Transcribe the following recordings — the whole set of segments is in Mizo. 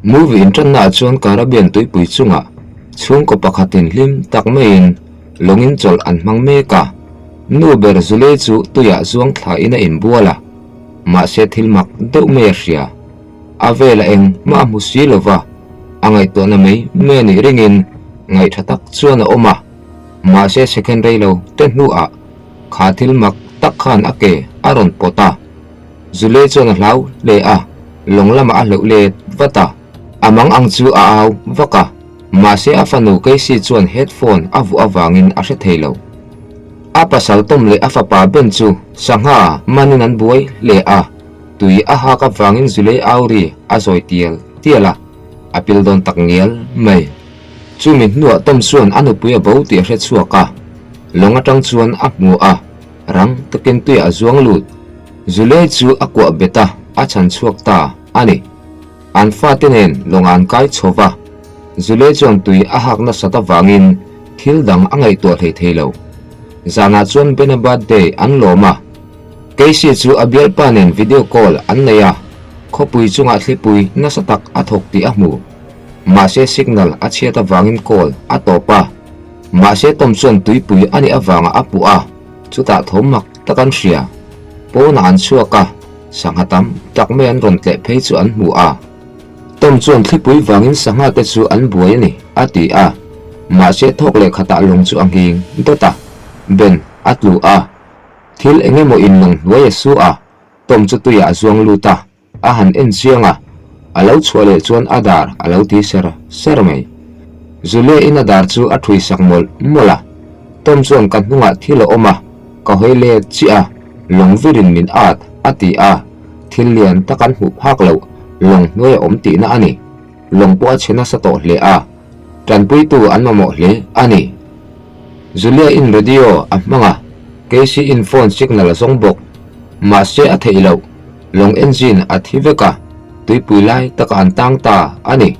Movie inṭannaah chuan Caribbean tuipui chungah chhungkaw pakhatin hlim tak maiin lawngin chawlh an hmang mek a. Nu ber Zulei chu tuiah zuang thlain a inbual a, mahse thil mak deuh mai a hria. A vela eng mah a hmu si lo va, a ngaihtuahna mai mai a nih ringin ngaihṭha tak chuan a awm a. Mahse second rei lo te hnuah kha thil mak tak khan a ke a rawn pawt a. Zulei chuan a hlau hle a, lawng lamah a hleuh let vat a. A mang ang chu a au vak a, mahse a fanu Casey chuan headphone a vuah avangin a hre thei lo. A pasal Tom leh a fapa Ben chu sangha manin an buai hle a, tui a hak avangin Zulei au ri a zawi tial tial a, a pil dawn tak ngial mai. Chumi hnuah Tom chuan a nupui a bo tih a hre chhuak a, lawng atang chuan a hmu a, rang takin tuiah a zuang lut. Zulei chu a kuah bet a, a chhan chhuak ta a ni. An fate nen lawng an kai chho va, Zulei chuan tui a hak nasat avangin thil dang a ngaihtuah hlei thei lo. Zanah chuan Bena birthday an lawm a, Casey chu a bialpa nen video call an nei a, khawpui chungah thlipui nasa tak a thawk tih a hmu. Mahse signal a chhiat avangin call a tawp a, mahse Tom chuan tuipui a nih avanga a puh a, chutah tho mak tak an hria. Pawnah an chhuak a, sangha tam tak mai an rawn tleh phei chu an hmu a. Tom chuan thlipui vangin sangha te chu an buai a ni a ti a, mahse thawk leh khatah lawng chu a nghing dawt a, Ben a tlu a, thil eng emaw in lawng hnuai a su a, Tom chu tuiah a zuang lut a. A han en chiang a, a lo chhuah leh chuan a dar a lo ti ser ser mai. Julia in a dar chu a thui sak mawlh mawlh a, Tom chuan ka hnungah thil a awm a, ka hawi let chiah a, lawng virin min at a ti a, thil lian tak an hmuh phak loh lawng hnuai a awm tihna a ni. Lawng pawh a chhe nasa tawh hle a, tanpuitu an mamawh hle a ni. Julia in radio a hmang a, Casey in phone signal a zawng bawk. Mahse a theih loh. Lawng engine a thi vek a, tuipui lai taka an tang ta a ni.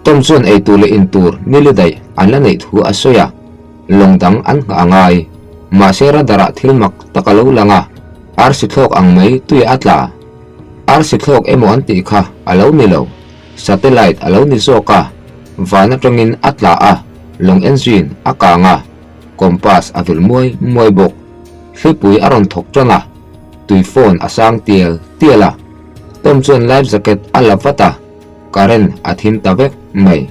Tom chuan eitur leh intur nili daih an la neih thu a sawi a, lawng dang an nghah a ngai. Mahse radar ah thil mak tak a lo lang a, arsi thlawk ang mai tui a tla. Arsi thlawk emaw an tih kha a lo ni lo, satellite a lo ni zawk a, van atangin a tla a, lawng engine a kang a, compass a vil muai muai bawk. Hlipui a rawn thawk tan a. Tui phone a sang tial tial a, Tom chuan life jacket a la vat a, current a thim ta vek mai.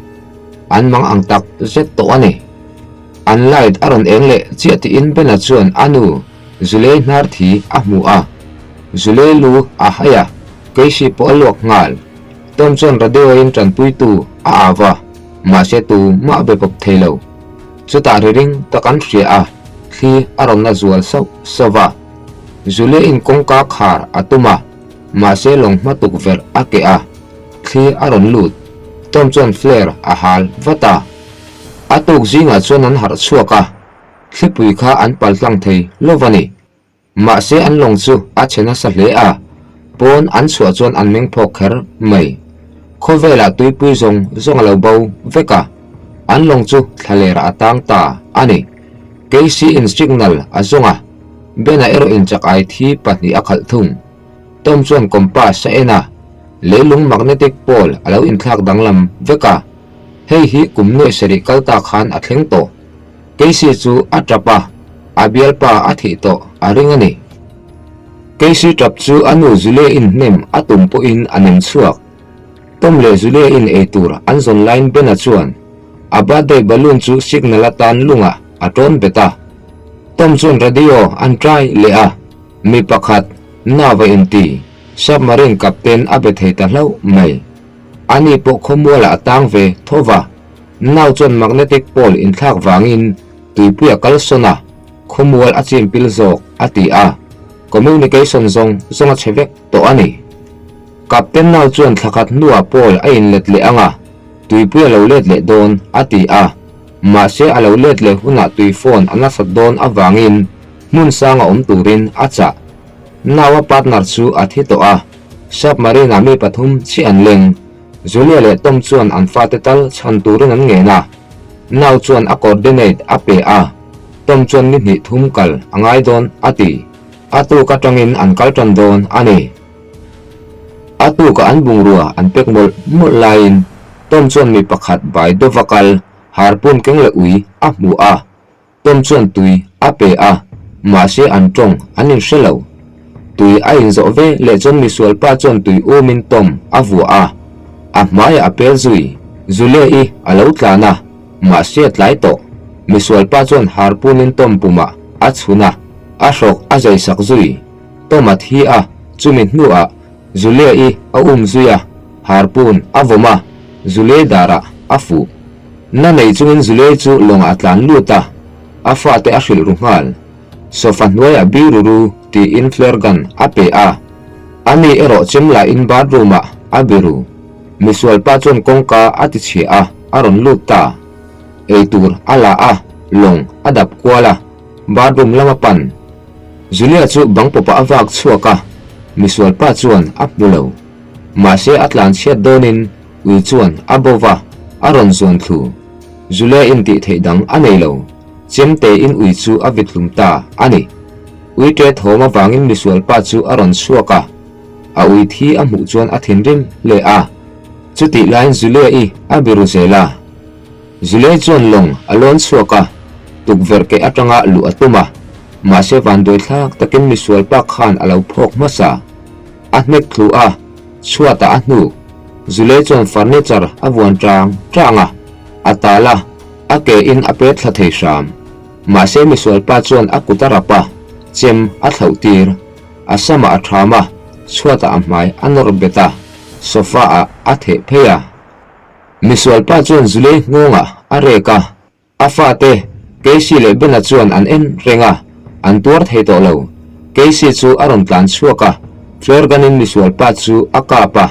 An mang ang tak zet tawh a ni. An light a rawn eng leh chiah tiin Bena chuan a nu Zulei hnar thi a hmu a, Zulei lu a hai a, Casey pawh a luak nghal. Tom chuan radio in tanpuitu a au va, mahse tu mah be pawp thei lo. Chutah ri ring tak an hria a, thli a rawn la zual sauh sauh va. Julia in kawngka khar a tum a, mahse lawng hma tukverh a keh a, thli a rawn lut. Tom chuan flare a hal vat a. A tuk zingah chuan an harh chhuak a, thlipui kha an pal tlang thei lo va ni. Mahse an lawng chu a chhe nasa hle a, pawn an chhuah chuan an meng phawk kher mai. Khawvelah tuipui zawng zawng a lo bo vek a, an lawng chu thlalerah a tang ta a ni. Casey in signal a zawng a, Ben-a erawh in chak ai thi pahnih a khalh thung. Tom chuan compass a en a, leilung magnetic pole a lo inthlak danglam vek a, hei hi kum nuaih sarih kal ta khan a thleng tawh. Casey chu a tap a, a bialpa a thih tawh a ring a ni. Casey tap chu a nu Julia in hnem a tum pawhin a nem chhuak. Tom leh Julia in eitur an zawn laiin Ben-a chuan a birthday balloon chu signal atan lungah a tawn bet a. Tom chuan radio an try leh a, mi pakhat Nava inti submarine captain a be thei ta hlauh mai. Ani pawh khawmualah a tang ve tho va, Nau chuan magnetic pole inthlak vangin tuipui a kal sawn a, khawmual a chim pil zawk a ti a, communication zawng zawng a chhe vek tawh a ni. Captain Nau chuan thlakhat hnuah pole a inlet leh ang a, tuipui a lo let leh dawn a ti a. Mahse a lo let leh hunah tui phone a nasat dawn avangin hmun sang a awm turin a chah. Nau a partner chu a thi tawh a, submarine ah mi pathum chiah an leng. Julia leh Tom chuan an fate tal chhan turin an ngen a, Nau chuan a coordinate a pe a, Tom chuan ni hnih thum kal a ngai dawn a ti. A tuk atangin an kal tan dawn a ni. A. A tuka an bungrua an pek mawlh mawlh laiin Tom chuan mi pakhat bai dawva kal harpoon keng leh ui a hmu a. Tom chuan tui a pe a, mahse an tawng an inhre lo. Tui a inzawh ve leh chuan misualpa chuan tui umin Tom a vuah a, a hmaiah a pel zui. Julia-i a lo tlan a, mahse a tlai tawh. Misualpa chuan harpoon-in Tom pumah a chhun a, a hrawk a zaisak zui. Tom a thi a, chumi hnuah Julia-i a um zui a, harpoon a vawm a, Julia-i darah a fuh. Na nei chungin Julia-i chu lawngah a tlan lut a, a fate a hrilh ru nghal. Sofa hnuaiah bi ru ru tiin flare gun a pe a, ani erawh chem lahin bathroom-ah a bi ru. Misualpa chuan kawngka a ti chhia a, a rawn lut ta. Eitur a la a, lawng a dap kual a, bathroom lam a pan. Julia chu bang pawpah a vak chhuak a, misualpa chuan a hmu lo. Mahse a tlan chhiat dawnin ui chuan a bo va, a rawn zuan thlu. Julia in tih theih dang a nei lo, chemte in ui chu a vit hlum ta a ni. Ui ṭe thawm avangin misualpa chu a rawn chhuak a, a ui thi a hmuh chuan a thinrim hle a. Chutih laiin Julia i a biru zel a. Zulei chuan lawng a lawn chhuak a, tukverh keh atanga luh a tum a, mahse vanduai thlak takin misual pa khan a lo phawk hmasa. A hnek thlu a, chhuatah a hnuk. Zulei chuan furniture a vuan tang tang a, a tal a, a ke in a pet thla thei hram. Mahse misual pa chuan a kut a rap a, chem a thlauh tir. A samah a tham a, chhuatah a hmai a nawr bet a, sofa ah a theh phei a. Misualpa chuan Zulei nghawngah a rek a, a fate Casey leh Bena chuan an en reng a, an tuar thei tawh lo. Casey chu a rawn tlan chhuak a, flare gun-in misualpa chu a kap a,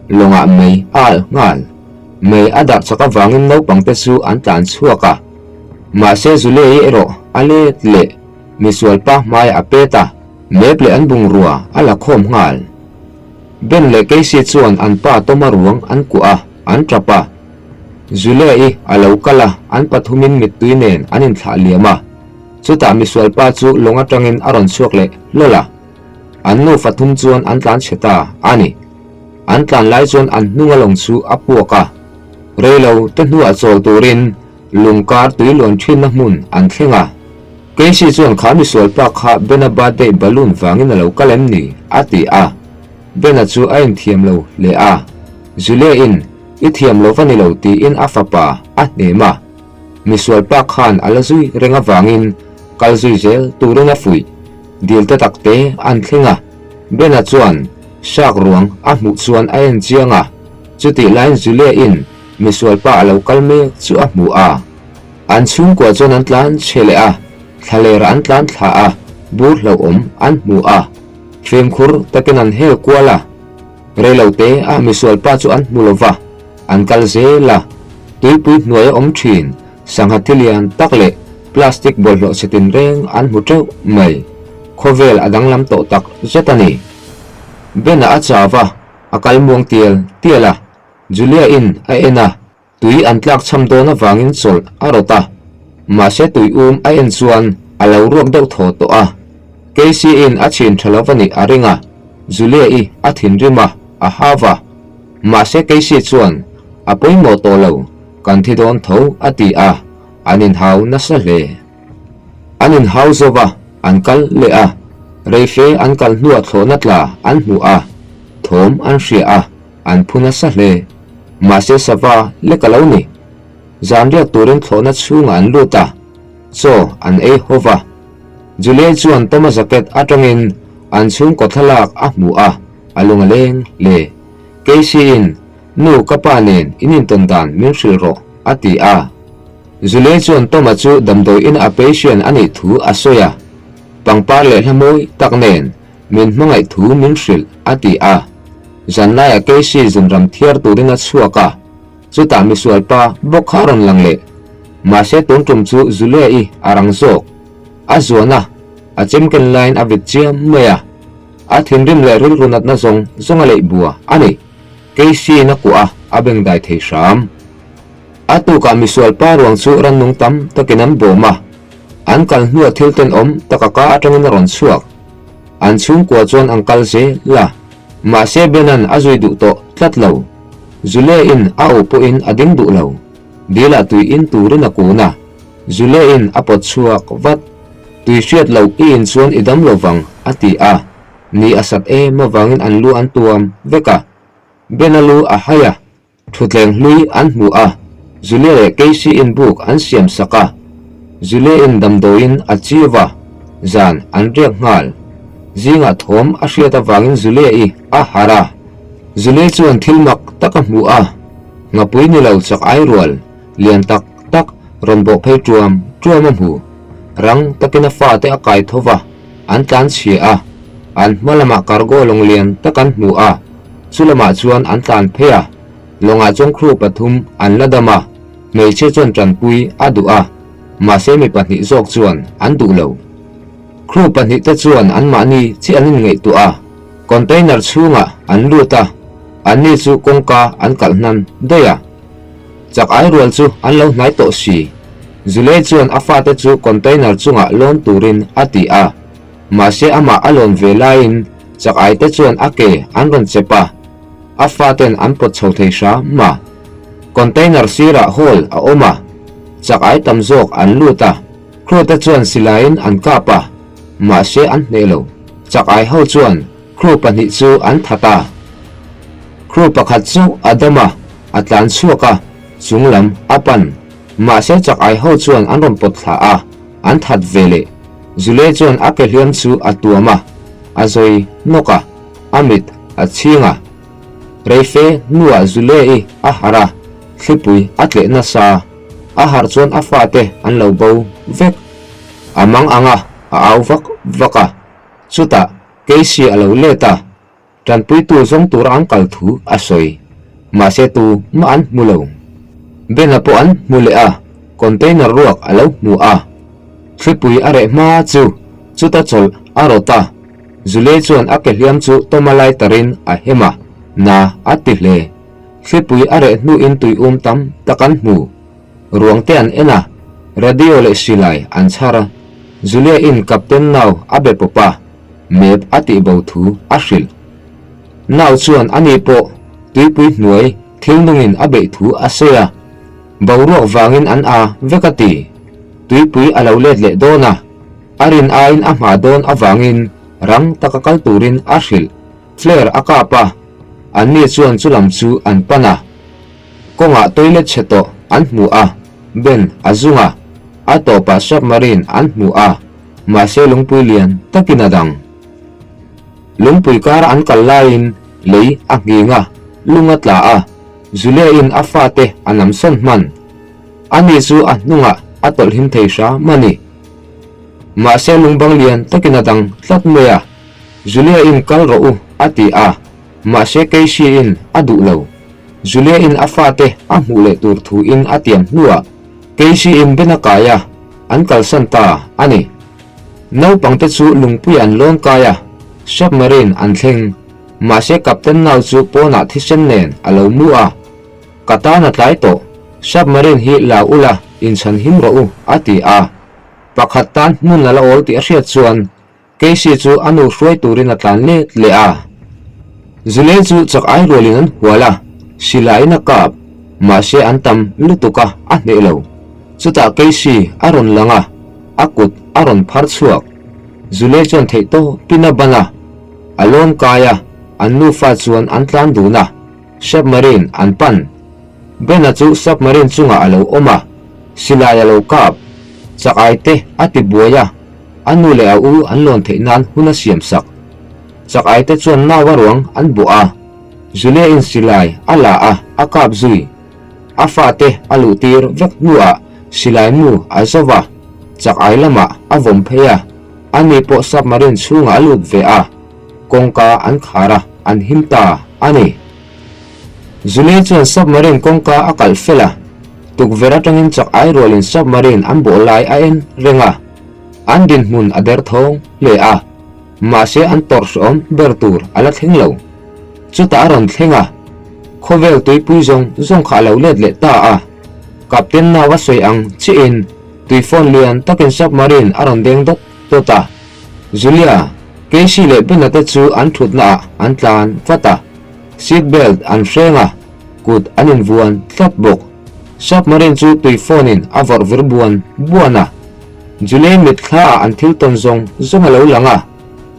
lawngah mei a alh nghal. Mei a darh chak avangin naupangte chu an tlan chhuak a. Mahse Zulei erawh a let leh misualpa hmaiah a pet a, map leh an bungrua a la khawm nghal. Ben leh Casey chuan an pa Toma ruang an kuah a, an tap a. Julia-i a lo kal a, an pathumin mittui nen an inthlah liam a. Chutah misual pa chu lawng atangin a rawn chhuak leh hlawl a. An nufa thum chuan an tlan chhe ta a ni. An tlan lai chuan an hnunga lawng chu a puak a. Reilo te hnuah chawl turin lungkar tui luan thinna hmun an thleng a. Casey chuan kha misual pa kha Bena birthday balloon vangin a lo kal em ni? a ti a. Bena chu a inthiam lo hle a. Julia-in i thiam lo va ni lo tiin a fapa a hnem a. Misual pa khan a la zui reng avangin kal zui zel turin a fuih. Dil te tak te an thleng a. Bena chuan shark ruang a hmuh chuan a en chiang a. Chutih laiin Julia-in misual pa a lo kal mek chu a hmu a. An chhungkua chuan an tlan chhe leh a, thlalerah an tlan thla a, bur hlauhawm an hmu a, fimkhur takin an hel kual a. Reilote ah misual pa chu an hmu lo va, an kal zel a. Tuipui hnuaia awm thin sangha thi lian tak leh plastic bawlhhlawh chhe tinreng an hmu teuh mai. Khawvel a danglam tawh tak zet a ni. Ben-a a chau va, a kal muang tial tial a, Julia-in a en a. Tui an tlak cham dawn avangin chawlh a rawt a, mahse tui um a en chuan a lo ruak deuh thaw tawh a. Casey-in a chhin tha lo va nih a ring a, Julia-i a thinrim a, a hau va. Mahse Casey chuan, A pawimawh tawh lo, kan thi dawn tho a ti a, an inhau nasa hle. An inhau zo va, an kal leh a, reife an kal hnuah thlawhna tla an hmu a, thawm an hria a. An phu nasa hle. Mahse sava lek a lo ni. Zan riak turin thlawhna chhungah an lut a, chaw an ei ho va. Julie chuan Toma jacket atangin an chhungkaw thlalak a hmu a, a lung a leng hle. Casey-in, Nu, ka pa nen in intawn dan min hrilh rawh, a ti a. Julie chuan Toma chu damdawi ina a patient a nih thu a sawi a. Pangpar leh hla mawi tak nen Min hmangaih thu min hrilh, a ti a. Zanlaiah Casey zunram thiar turin a chhuak a, chutah misual pa bawk kha a rawn lang leh. Mahse tun tum chu Julia-i a rang zawk. A zuan a, a chemken laiin a vit chiam mai a. A thinrim leh rilru natna zawng zawng a leih bua a ni. Casey-in a kuah a, a bengdai thei hram. A tukah misual pa ruang chu rannung tam takin an bawm a, an kal hnuah thil tenawm tak a ka atangin a rawn chhuak. An chhungkua chuan an kal zel a. Mahse Bena'n a zui duh tawh tlat lo. Julie-in a auh pawhin a ding duh lo. Dil-ah tui in turin a kun a, Julie-in a pawt chhuak vat. Tui hriat loh i in chuan i dam lo vang, a ti a. Ni a sat em avangin an lu an tuam vek a. Ben-a lu a hai a, Thutleng hlui an hmu a, Julia leh Casey-in buk an siam sak a. Julia-in damdawiin a chiu a, zan an riak nghal. Zingah thawm a hriat avangin Julia-i a harh a. Julia chuan thil mak tak a hmu a, ngapui ni lo chak ai rual lian tak tak rawn bawh phei tuam tuam a hmu. Rang takin a fate a kai tho va, an tlan chhia a, an hma lamah cargo lawng lian tak an hmu a. Chu lamah chuan an tlan phei a, lawngah chuan crew pathum an la dam a, hmeichhia chuan tanpui a duh a, mahse mi pahnih zawk chuan an duh lo. Crew pahnih te chuan anmahni chi an inngaihtuah a, container chhungah an lut a, anni chu kawngka an kalh hnan daih a. Chak ai rual chu an lo hnai tawh si. Julie chuan a fate chu container chungah lawn turin a ti a. Mahse amah a lawn ve laiin chak ai te chuan a ke an rawn chep a, a faten an pawt chho thei hram a. Container sirah hall a awm a, chak ai tam zawk an lut a, crew te chuan silaiin an kap a, mahse an hneh lo. Chak ai ho chuan crew pahnih chu an that a. Crew pakhat chauh a dam a, a tlan chhuak a, chung lam a pan. Mahse chak ai ho chuan an rawn pawt thla a, an that ve leh. Julie chuan a ke hliam chu a tuam a, a zawi nawk a, a mit a chhing a. Reife hnuah Julie-i a harh a, thlipui a tleh nasa. A harh chuan a fate an lo bo vek. A mang ang a, a au vak vak a. Chutah Casey a lo let a, Tanpuitu zawng tura an kal thu a sawi. Mahse tu mah an hmu lo. Ben-a pawh an hmu leh a, container ruak a lo hmu a. Thlipui a reh hma chu chuta chawlh a rawt a, Julie chuan a ke hliam chu Toma lighter-in a hem a, na a ti hle. Thlipui a reh hnuin tui um tam tak an hmu. Ruang te an en a, radio leh silai an chhar a. Julie-in Captain nau a be pawp a. Map a tih bo thu a hrilh. Nau chuan ani pawh tuipui hnuai thil nungin a beih thu a sawi a, boruak vangin an a vek a ti. Tuipui a lo let leh dawn a, a rin aiin a hma dawn avangin rang taka kal turin a hrilh. Flare a kap a, anni chuan chulam chu an pan a. Kawngah toilet chhe tawh an hmu a, Ben a zung a, a tawpah submarine an hmu a. Mahse lungpui lian takin a dang. Lungpui kara an kal laiin lei a nghing a, lung a tla a, Julia-in a fate a namsawn hman. Ani chu a hnungah a tawlh him thei hram a ni. Mahse lungbang lian takin a dang tlat mai a, Julia-in kal rawh u a ti a, mahse Casey-in a duh lo. Julia-in a fate a hmuh leh tur thuin a tiam hnuah Casey-in Ben a kai a, an kalsan ta a ni. Naupangte chu lungpui an lawn kai a, submarine an thleng. Mahse Captain nau chu pawnah thisen nen a lo mu a. Ka tan a tlai tawh, submarine hi la ula inchhan him rawh u, a ti a. Pakhat tan hmun a la awl tih a hriat chuan Casey chu a nu hruai turin a tlan let leh a. Julie chu chak ai rualin an hual a, silaiin a kap, mahse an tam lutuk a, a hneh lo. Chutah Casey a rawn lang a, a kut a rawn phar chhuak. Julie chuan theih tawpin a ban a, a lawn kai a, an nufa chuan an tlan dun a, submarine an pan. Ben-a chu submarine chungah a lo awm a, silai a lo kap. Chak ai te a ti buai a. A nu leh a u an lawn theih nan hun a siam sak. Chak ai te chuan nau a ruang an buah a, Julia in silai a la a, a kap zui. A fate a luh tir vek hnuah silai mu a zo va, chak ai lamah a vawm phei a, ani pawh submarine chhungah a lut ve a, kawngka an khar a, an him ta a ni. Julia chuan submarine kawngka a kalh fel a, tukverh atangin chak ai rualin submarine an bawh lai a en reng a. An dinhmun a derthawng hle a, mahse an tawrhrawm ber tur a la thleng lo. Chutah a rawn thleng a, khawvel tuipui zawng zawng kha a lo let leh ta a. Captain nau a sawi ang chiahin tuifawn lian takin submarine a rawn deng dawt dawt a. Julia! Casey leh Bena te chu an thutna ah an tlan vat a, seat belt an hreng a, kut an invuan tlat bawk. Submarine chu tui phone in a vawrh vir buan buan a, Julie mitthla ah an thil tawn zawng zawng a lo lang a,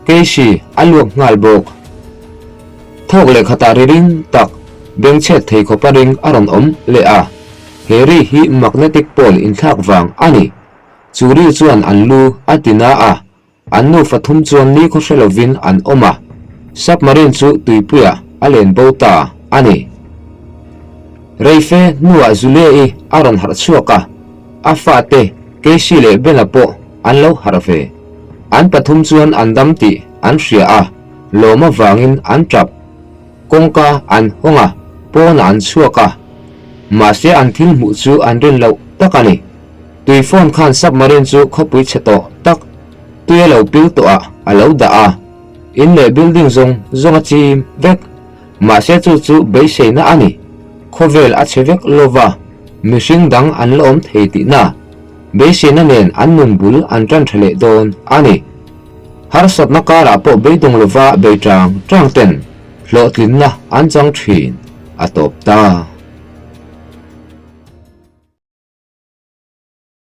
Casey a luak nghal bawk. Thawk leh khatah ri ring tak, bengchhet thei khawpa ring a rawn awm leh a, he ri hi magnetic pole inthlak vang a ni. Chu ri chuan an lu a ti na a, an nufa thum chuan nikhaw hre lovin an awm a, submarine chu tuipuiah a len bo ta a ni. Reife hnuah Julie-i a rawn harh chhuak a, a fate Casey leh Bella pawh an lo harh ve. An pathum chuan an dam tih an hria a, lawm avangin an tap. Kawngka an hawng a, pawnah an chhuak a, mahse an thil hmuh chu an rin loh tak a ni. Tui phone khan submarine chu khawpui chhe tawh tak tui a lo pil tawh ah a lo dah a, in leh building zawng zawng a chim vek. Mahse chu chu beiseina a ni. Khawvel a chhe vek lova, mihring dang an la awm thei tihna beiseina nen an nun bul an tan tha leh dawn a ni. Harsatna karah pawh beidawng lova bei tang tang ten hlawhtlinna an chang thin a tawp ta.